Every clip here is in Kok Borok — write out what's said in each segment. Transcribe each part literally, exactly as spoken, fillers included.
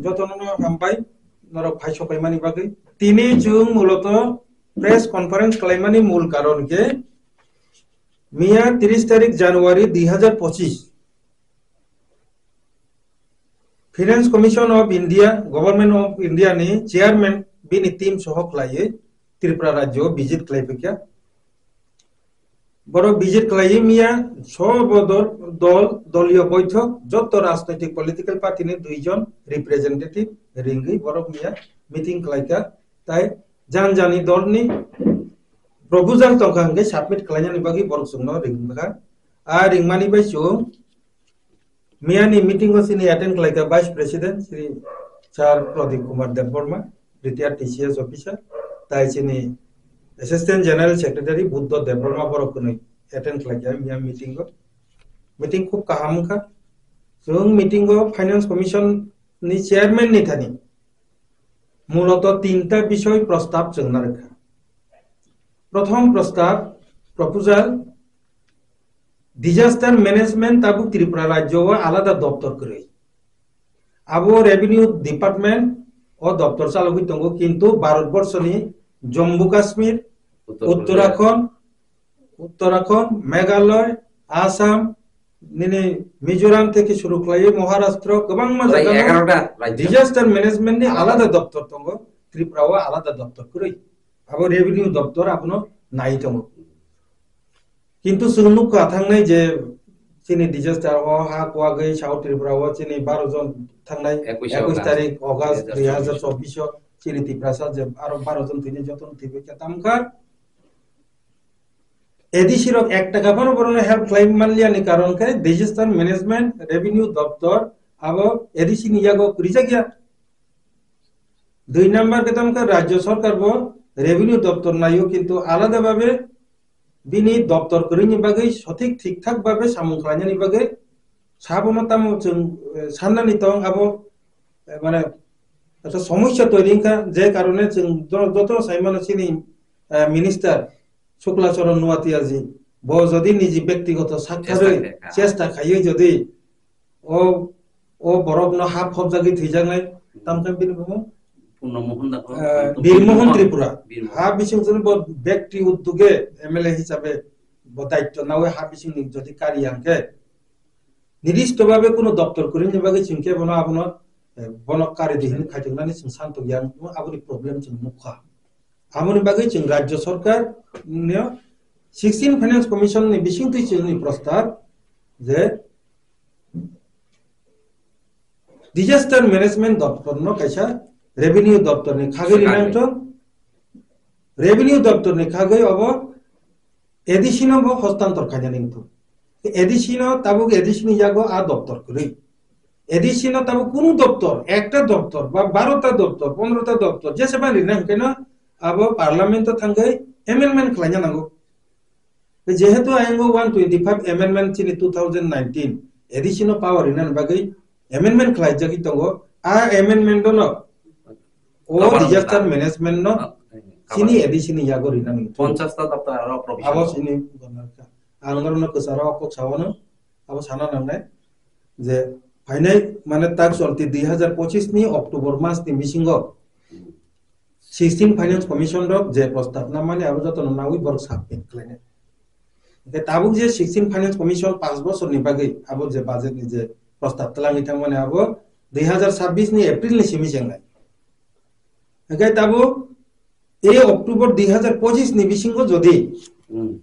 Jotono hambai, norok phai sopaimani bagwi. Tini chwng muloto press conference khlaimani mul karon khe miya tris tarik January dui hazar pochis Finance Commission of India, Government of India ni chairman bini team soho khlaiwi Tripura rajyo visit khlai phikya. Borok visit khlaiwi miya sobo dol, dol, doliyo boithok, jotto rajnoitik political party ni duijon representative ringwi borok miya meeting khlaikha. Tai jan jani dol ni proposal tongkha hwnkhe submit khlainani bagwi borok chwngno ringkha. A ringmani bai chwng Miyani meeting o chini attend khlaikha Vice President Shri Sir Pradip Kumar Debbarma, retired T C S officer, tai chini Assistant General Secretary Buddha Debbarma borok kwnwi attend khlaikha miya meeting o. Meeting khub kaham wngkha. Chwng meeting o Finance Commission ni chairman ni thani muloto tinta bisoi prostab chwngna rwkha. Prothom prostab, proposal, disaster management tabuk Tripura rajyo o alada doptor kwrwi. Abo revenue department o doptor chalogwi tongo, kintu Bharat borso ni Jammu Kashmir, Uttar Pradesh. Uttarakhand, Uttarakhand, Meghalaya, Assam, nini Mizoram theke shuru khlaiwi Maharashtra, kwbangma Prai jagano egaroh ta rajyo. Disaster management ni alada doptor tongo, Tripura o alada doptor kwrwi. Abo revenue doptor abono nai tongo. Kintu chwng nukha thangnai je chini disaster o ha kuagwi South Tripura o chini baro jon thangnai Ekush ekush August. Tarik August dui hazar chobbish o chini Tiprasa je aro baro jon thwini jotono thwibai khe tamkha. A D C rok ek taka phano borokno help khlai manliya ni karon khe disaster management revenue doptor abo A D C ni yago kwrwijakya. Dui number khe tamkha rajyo sarkar bo revenue doptor naio, kintu alada babe bini doptor kwrwini bagwi sothik thikthak babe samung khlainani bagwi sabono tamo chwng, eh, sannani tong abo, eh, mane ekta somosya toiri wngkha, je karone chwng jo-, jotono saimano chini, eh, minister Shukla Charan Noatia ji, bo jodi niji bektigoto sakharwi chesta khlai, ha. Chesta khaiwi jodi o, o borokno ha phobjagwi thwijaknai, tamkhe bini bumo? Purno Mohan da, eh, Purno Birmohon Mohan. Tripura. Birmohon. Ha bising joni bo bekti udduge M L A hisabe bo daityo nawi ha bisingni jodi kari yang khe, nirdisto babe kuno doptor kwrwini bagwi chwng khe bono abono, eh, bono kari di hwnwi khaitoknani chwng santok yang, aboni problem chwng nukha. Aboni bagwi chwng rajyo sarkar ni sixteen Finance Commission ni bisingtwi chwngni prostab je disaster management doptor no kaisa revenue doptor ni khagwi rinang thung. Revenue doptor ni khagwi obo A D C no bo hostantor khaina ning thung. A D C no tabuk A D C ni yago a doptor kwrwi. A D C no tabuk kunu doptor, ekta doptor ba barota doptor, pondrota doptor, jeseban rinang keno abo parliament o thangwi amendment khlaina nango. Jehetu ayang o one twenty-five amendment chini two thousand nineteen A D C no power rinani bagwi amendment khlaijagwi tongo. A amendment no o disaster management no chini A D C ni yago rinani. Ponchash ta doptor aro provision. Abo chini gonarkha. Ang norokno kwcharo kok sawano, abo sana nangnai je phainai mane tak cholti dui hazar pochis ni October mas ni bisingo sixteen Finance Commission rok je prostab namani abo jotono nawi borok submit khlainai. Hingke tabuk je sixteen Finance Commission panch bosorni bagwi abo je budget ni je prostab twlangwi thangmani abo dui hazar sabbish ni April ni simi chengnai. Hingke tabuk e October dui hazar pochis ni bisingo jodi Hmm.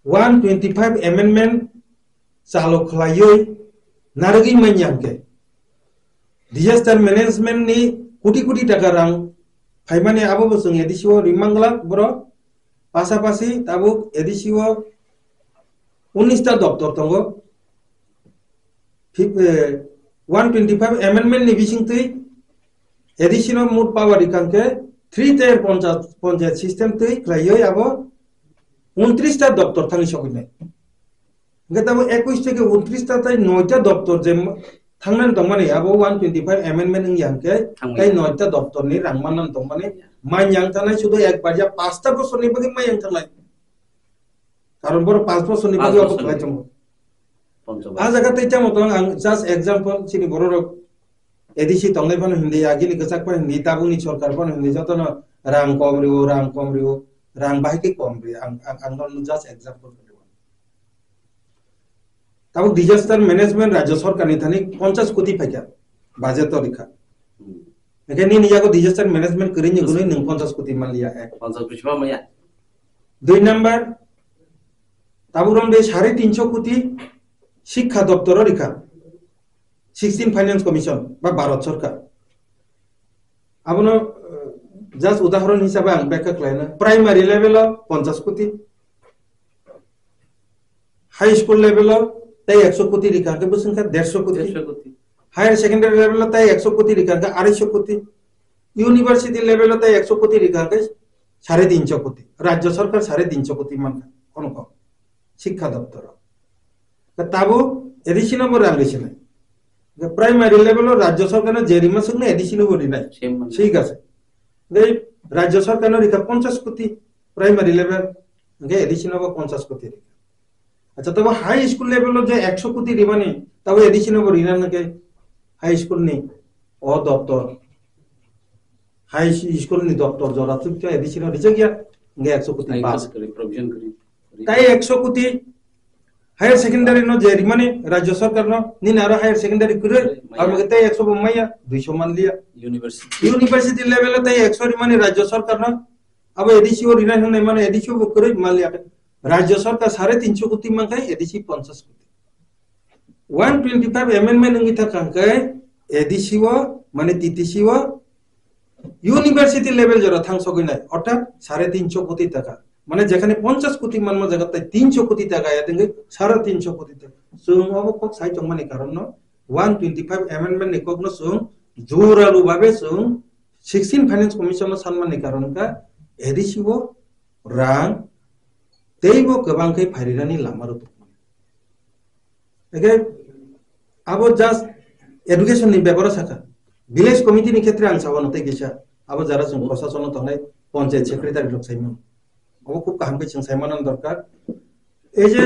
one twenty-five amendment chalo khlaiwi narwgwi manya hwnkhe, disaster management ni koti koti taka rang phaimani abo bo chwng A D C o rimang glak borok. Pasapasi tabuk A D C o unis ta doptor tongo. Fif-, eh, one twenty-five amendment ni bisingtwi A D C no mut power rikang khe three tier panchayat, panchayat system twi khlaiwi abo untris ta doptor thangwi sogwi nai. Hingke tamo ekush theke untris ta tai noita doptor je ma-, thangnani tongmani abo one twenty-five amendment wngya hingke tai noita doptor ni rang mannani tongmani manyang thanai sudo ek baria pasta bosorni bagwi manyang thanai. Karon borok panch bosorni bagwi abo khlai tongo. Ah jaga tei tamo tong ang just example chini bororok A D C tongnai phano hindi, agini kwchak phano hindi, tabukni sorkar phano hindi, jotono rang kom rio, rang kom rio, rang bahai khe kom rio. Ang, ang, ang no just example khe rio. Tabuk disaster management rajya sorkar ni thani ponchas koti phaikha, budget to rikha. Hmm. Hingkhe nini yago disaster management kwrwini Yes. Gunwi nwng ponchas koti manliya, ek. Ponchas koti ma maya. Dui number, tabuk rong de sare tinso koti Shikkha doptor o rikha. Sixteen Finance Commission ba Bharat Sarkar. Abono, eh, just udahoron hisabe ang bekha khlaina. Primary level o ponchas koti, high school level o tei ekso koti rikha, hwnkhe bwswk wngkha derso koti. Derso koti. Higher secondary level o tei ekso koti rikha, hwnkhe aroiso koti. University level o tei ekso koti rikha, hwnkhe sare tinso koti. Rajya Sarkar sare tinso koti mankha, kono kok. Shikkha doptor o. Ka tabuk A D C no bo rang rwi sinai. Ka primary level o rajya sarkar no je rima swkno A D C no bo rinai. Same man. Thik ase. Tei rajya sarkar no rikha ponchas koti primary level, hingkhe A D C no bo ponchas koti rikha. Acha, tabo high school level o je ekso koti rimani, tabo A D C no bo rina nangkhe high school ni o doptor. High school ni doptor jora chukcha A D C no rijak ya, hingkhe ekso koti Ai, pass. Kari, provision kari. Tai ekso koti higher secondary no je rimani rajya sarkar no, nini aro higher secondary kwrwi, Maya. Aro mage tai ekso bo maya, duiso manliya. University. University level o tai ekso rimani rajya sarkar no, abo A D C o rinai hwnwi mano A D C o bo kwrwi manliya. Rajya sarkar sare tinso koti mankhai A D C ponchas koti. One twenty-five amendment wngwi thangkha hwnkhe A D C o, mane T T C o, university level jora thang sogwi nai, orthat sare tinso koti taka. Mane jekhane ponchas koti manma jaga tai tinso koti taka ya tengwi sare tinso koti taka. Chwng obo kok sai tongmani karon no one twenty-five amendment ni kok no chwng joralu babe chwng sixteen Finance Commission no sanmani karon ka A D C o rang teibo kwbang khe phairinani lama rw tongmani. Eke abo just education ni beparo saka. Village committee ni khetre ang sabo no tei kisa abo jara chwng prosason no tongnai panchayat secretary rok saimano. Abo khub kaham khe chwng saimano dorkar. Ei je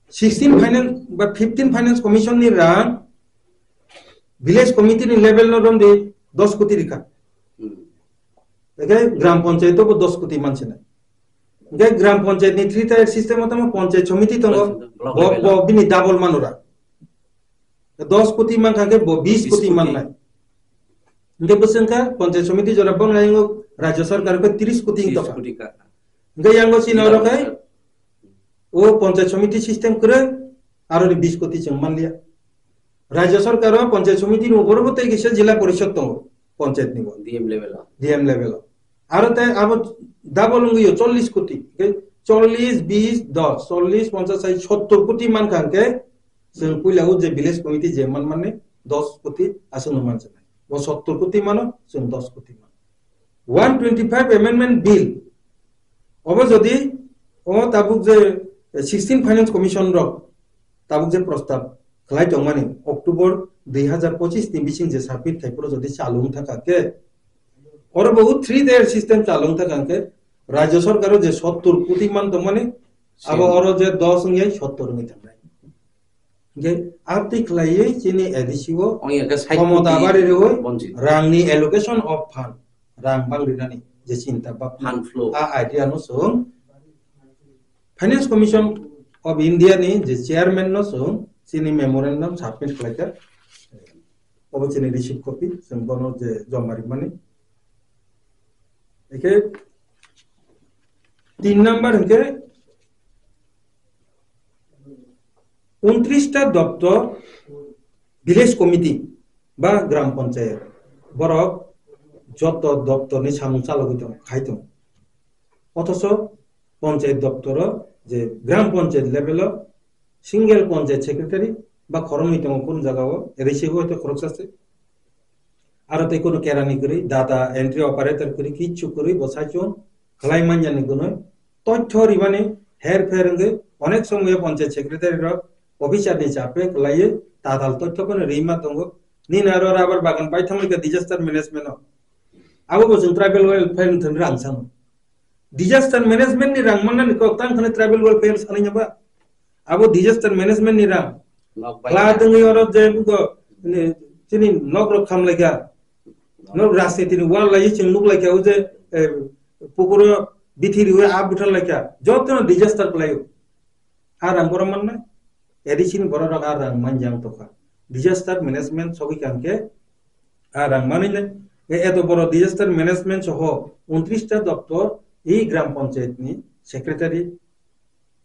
sixteen finance ba fifteen finance commission ni rang village committee ni level no romdi dos koti rikha. Hmm. Eke gram panchayat bo dos koti mansinai. Eke gram panchayat ni three tier system o tamo panchayat somiti tongo. Block Bo, level. Bo bini double manura. Dos koti mankha khe bo bis koti mannai. Hingke bwswngkha panchayat somiti jora bongni ayung rajya sarkar khe tris koti wng tokha. Tris koti ka. Hingke yango chini oro khe o panchayat somiti system kwrwi aro ni bis koti chwng manliya. Rajya sarkar o panchayat somiti ni upor bo tei kisa jila porishod tongo panchayat ni bo. D M level o. D M level o. Aro tei abo double wngwi o chollish koti, okay? Chollish, bis, dos, chollish, ponchash, sai sottor koti mankha hwnkhe, chwng puila o je village committee je manmani dos koti aswkno manjaknai. Bo sottor koti mano, chwng dos koti mano. One twenty-five amendment bill, obo jodi o tabuk je sixteen finance commission rok tabuk je prostab khlai tongmani October dui hazar pochis ni bising je submit khai phuru jodi chalu wng thaka khe, oro bo three tier system chalu wng thaka khe, rajya sarkar o je sottor koti man tongmani, abo oro je dos wng yai sottor wngwi thangnai. Hingke abtwi khlaiwi chini A D C o khomota bari rwi rangni allocation of fund, rang bang rinani je chinta bapna, fund flow, a idea no chwng Finance Commission of India ni je chairman no chwng chini memorandum submit khlaikha, obo chini receipt copy, chwng bono je joma rimani. Eke tin number hingke untris ta doptor village committee ba gram panchayat borok joto doptor ni samung chalogwi tongo, khai tongo. Othocho panchayat doptor o je gram panchayat level o single panchayat secretary ba khoroknwi tongo kunu jaga o, resibo hwnkhe khoroksa se. Aro tei kunu kerani kwrwi, data entry operator kwrwi, kichu kwrwi, bo saichung khlai manya ni gunwi. Tothyo rimani her pher wngwi onek somoyo panchayat secretary rok officer ni chape kwlaiwi tatal tothyo phano rima tongo. Nini aro rubber bagan paithangwi kha disaster management o. Abo bo chwng tribal welfare wngthang rang sango. Disaster management ni rang manna ni kok tang khana tribal welfare sanai ba. Abo disaster management ni rang. Nok bai. Kla tengwi oro je bugo, ne, Chini nok rok kham laikha. Nok rajniti ni wall lai chwng nuk laikha o je, eh, pukuro bithi riwi a buthar laikha. Joto no disaster khlaio. A rang borok mannai. A D C ni borok rok a rang manjang tokha. Disaster management sogwi kangkhe a rang manwi nai. E eto borok disaster management soho untris ta doptor, e gram panchayat ni secretary,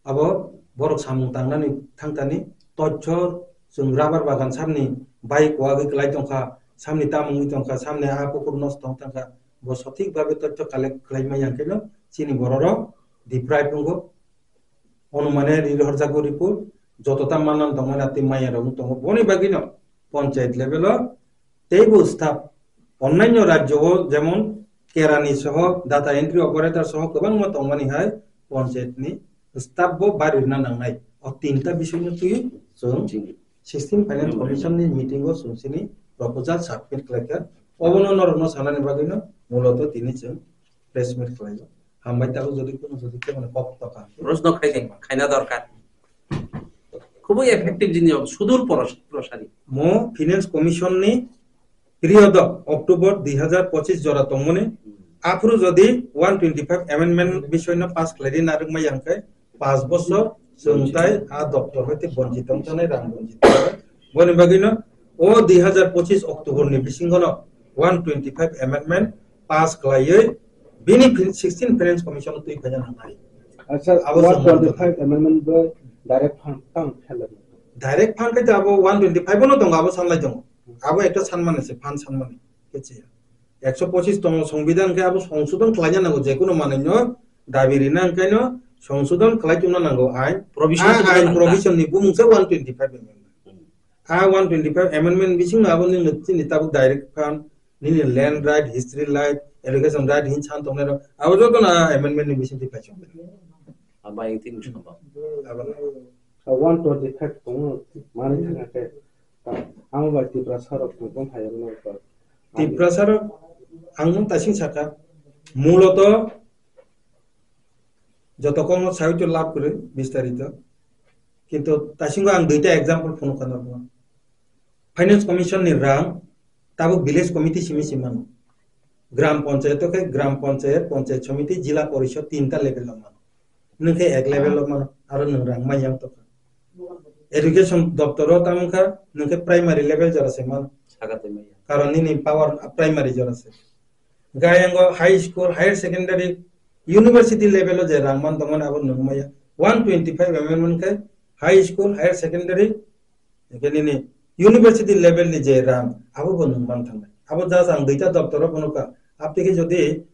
abo borok samung tangnani thangtani tochor chwng rubber bagan samni bai kwagwi kwlai tongkha, samni tamungwi tongkha, samni a pukur nosto wng tongkha, bo sothik babe tochor collect khlai maya hwnkhe no chini borok rok deprive wngo. Onumane ri horjago report, joto ta manna tongmani ati maya rok tongo. Boni bagwi no panchayat level o teibo staff onnanyo rajyo o jemon kerani soho, data entry operator soho kwbangma tongmani hai panchayat ni staff bo barirna nangnai. O tinta bising no twi chwng sixteen Finance Commission ni meeting o chwng chini proposal submit khlaikha. Obono norokno sanani bagwi no muloto tini chwng press meet khlaio. Hambai tabuk jodi kuno jodi kebo no kok toka. Proshno khai de, khaina dorkar. Khubui effective jini sudur poros-, prosari. Mo Finance Commission ni period o October dui hazar pochis jora tongmani. Aphuru jodi one twenty five amendment bisoy no pass khlai di narwk mai yang khe, pas bosor chwng tai a doptor hoite bonchit wng thangwi rang bonchit. Boni bagwi no o dui hazar pochis October ni bisingo no one twenty five amendment pass khlaiwi bini fin-, sixteen Finance Commission no twi phaina nangnai. Acha, abo one twenty five amendment bo direct fund tang khelai. Direct fund khe abo one twenty five no tongo, abo sanlai tongo. Abo ekta sanmani se, fund sanmani. Khe chiya. Ekso pochis tongo songbidhan khe abo songsodon khlaina nango, jekunu manwino dabi rina hwnkhaino songsodon khlai tongna nango ain. Provision a tongna ain nangkha. Provision ni bumung se one twenty five amendment. A one twenty five amendment bising abo nini chini tabuk direct fund, nini land right, history right, education right hin chan tongnai rok. Abo joto na amendment ni bising twi paisong. Abo yang tin chuma. Abo na. One twenty five tongo, mani thangkhe. Amo bai Tiprasa rok tong tong hai rok no. Tiprasa rok ang nung tasing saka. Muloto joto kokno sawi to lab kwrwi bistarito. Kintu tasingo ang duita example phunukha norokno. Finance Commission ni rang tabuk village committee simi simi mano. Gram panchayat khe gram panchayat, panchayat samiti, jila porishod tinta level o mano. Nwng khe ek level o mano, aro nwng rang manya tokha. Education doptor o tamo kha, nwng khe primary level jora se mano. Saka twi maya. Karon nini power primary jora se. Gayango high school, higher secondary, university level o je rang man tongmani abo nung maya. One twenty five amendment khe high school, higher secondary, khe nini university level ni je rang, abo bo nung man thangnai. Abo just ang duita doptor o phunukha. Apni khe jodi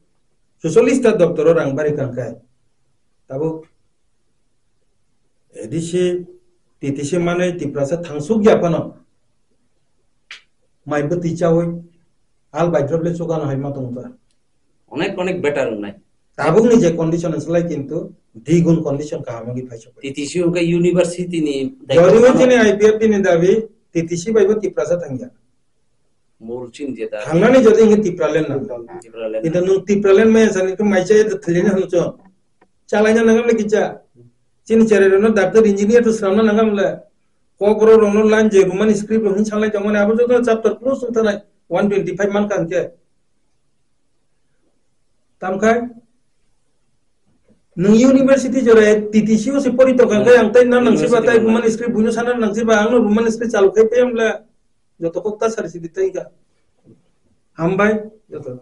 suchollis ta doptor o rang bari kangkhe, tabuk A D C, T T C manwi Tiprasa thangsuk ya phano. Mai bwtwi chawi, al bai droble chukano hai ma tongkha. Onek, onek better wngnai. Tabukni je condition wngslai kintu digun condition kaham wngwi phai sokha. T T C hwnkhe university ni jodi daitwmano. Chini I P F T ni dabi T T C bai bo Tiprasa thangya. Mol chini je da. Thangnani jodi hwnkhe Tipraland nang. Tipraland. Kintu nwng Tipraland maya sani khe mai chaya da thwilini hwnwi chwng. Chalaina nangam le kicha. Chini cherai rokno doctor engineer to sramna nangam le. Kokborok rokno line je Roman script rok hin sanglai tongmani abo joto chapter close wng thanai one twenty five man kha hwnkhe. Tamkhe nwng university jora T T C o se pori tongkha hwnkhe ang tai na nang siba tai Roman script buino sana nang siba ang no Roman script chalu khai payam le joto kok ta sari sidi tai ga. Hambai joto.